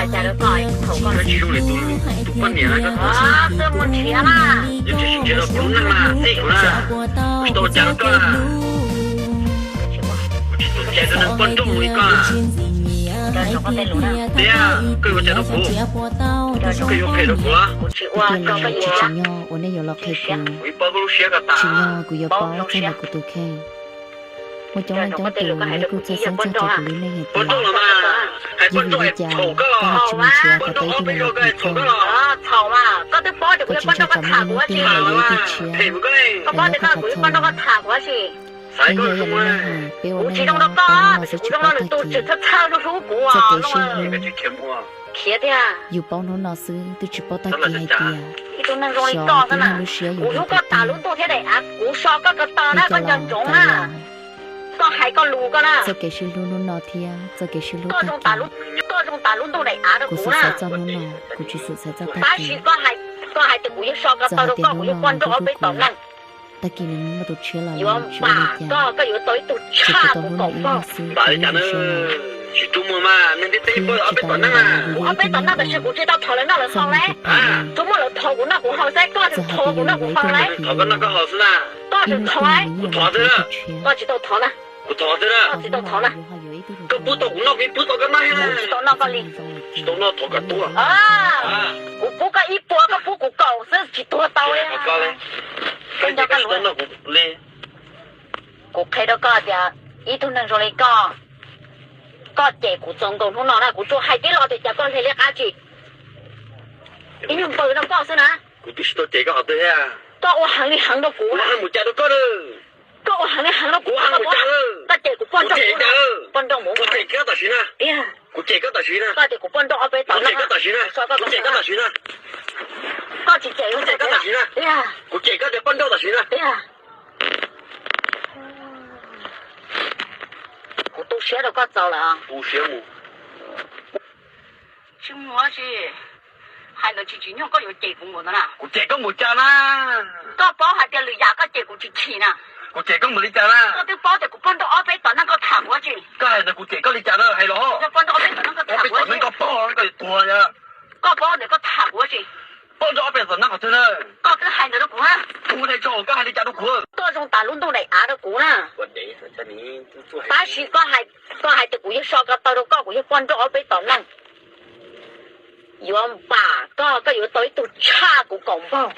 Koj tsis zoo li tus, tus poj niam na, koj tsis mus nrhiav na. Yog tsis nrhiav rau kuv lub neej na, txij kuv na, kuv tsis tau ua cas rau koj na. Kuv tsis txaus siab rau neeg poj nrauj li koj. Tiag, koj yuav ua cas rau kuv? Koj yuav phem rau kuv los? Tsis tsim nyog uas nej yuav los qhia kuv. Kuv paub koj lub siab ko tas. Tsim nyog kuv yuav paub txog ntawm kuv tus kheej. Muaj coob leej coob tus nej kuj txhawj xeeb txog rau kuv lub neej hais tias, yog vim li cas koj ho tsis mus nrhiav kom tau ib tug neeg los qhia koj. Koj tsis ntshai tsam muaj ib hnub twg los yuav ib tug tshiab los nyob koj qhov chaw. Yog yog li no hais, peb ua neej no tau hnub no xwb tsis paub tag kis. Txoj kev sib hlub yus paub hnub no xwb twb tsis paub tag kis hais tias xyov tib neeg lub siab yuav ua li cas. Li cas los tau los, txoj kev sib hlub hnub no thiab txoj kev sib hlub tag kis, kuv xav xav txog hnub no, kuv tsis xav xav txog tag kis. Xav hais tias hnub no nws kuj hlub kuv, tag kis nws muaj tus tshiab los lawm tsis ua li cas. Txawm kuv tau hnub no ib leeg xwb kuv yeej ua siab lawm. Thiab tsis tau hnub no los yuav ib tug neeg uas txoj hmoo tus phem li, txawm hais tias kuv yuav ua ib tug neeg uas ib leeg xwb nws yeej yuav tau ib tug tshiab. Kuv thov xwb na. Kuv thov xwb na. Kuv thov xwb na. Koj pub tau kuv noj, kuv pub tau koj noj thiab na. Tsis tau noj koj li. Tsis tau noj, thov koj tuag. Kuv pub koj ib puas, koj pub kuv kaum xwb tsis tuag tau li. Koj nco koj lus. Kuv qhia rau koj tias ib tug neeg zoo li koj, koj cem kuv txaus nkaus hnub no na, kuv tsuas hais tib lo tias cas koj hle liab qab tsi. Ib nyuag npawg no koj xwb na. Kuv twb tsis tau cem koj qhov twg thiab. Koj ua heev li heev rau kuv. Kuv ua heev mus cas rau koj na. Koj ua heev li heev rau kuv. Kuv ua heev mus cas na. Koj cem kuv poj nrauj, poj nrauj mus. Kuv cem koj tam sim na. Kuv cem koj tam sim na. Koj tias kuv poj nrauj ob peb tau. Kuv cem koj tam sim na. Kuv cem koj tam sim na. Koj tsis cem, kuv cem koj tam sim na. Kuv cem koj tias poj nrauj tam sim na. Kuv tu siab rau koj txaus lawm. Tu siab mus. Tsis mus tsis, hais ntawd tsis tsim nyog koj yuav cem kuv mus ntawd na. Kuv cem koj mus cas na? Koj paub hais tias lwm yam koj cem kuv tsis chim na. Kuv cem koj mus li cas na? Koj twb paub tias kuv poj nrauj ob peb tom neej, koj tham kuv ua tsi? Koj hais ntawd kuv cem koj li cas na, hais los? Poj nrauj ob peb tom neej koj tham kuv ua tsi? Ob peb tom neej koj pog koj yuav tuag yog? Koj paub ntawd koj tham kuv ua tsi? Poj nrauj ob peb tom neej qhov twg na? Koj twb hais ntawd rau kuv na. Kuv hais tso, koj hais li cas rau kuv? Koj zoo tas lub ntuj daim av rau kuv na. Tab sis koj hais, koj hais tias kuv yog so ko taw rau koj, kuv yog poj nrauj ob peb tom neej. Yuav npam koj, koj yuav tau ib tug tshaj kuv kaum npaug.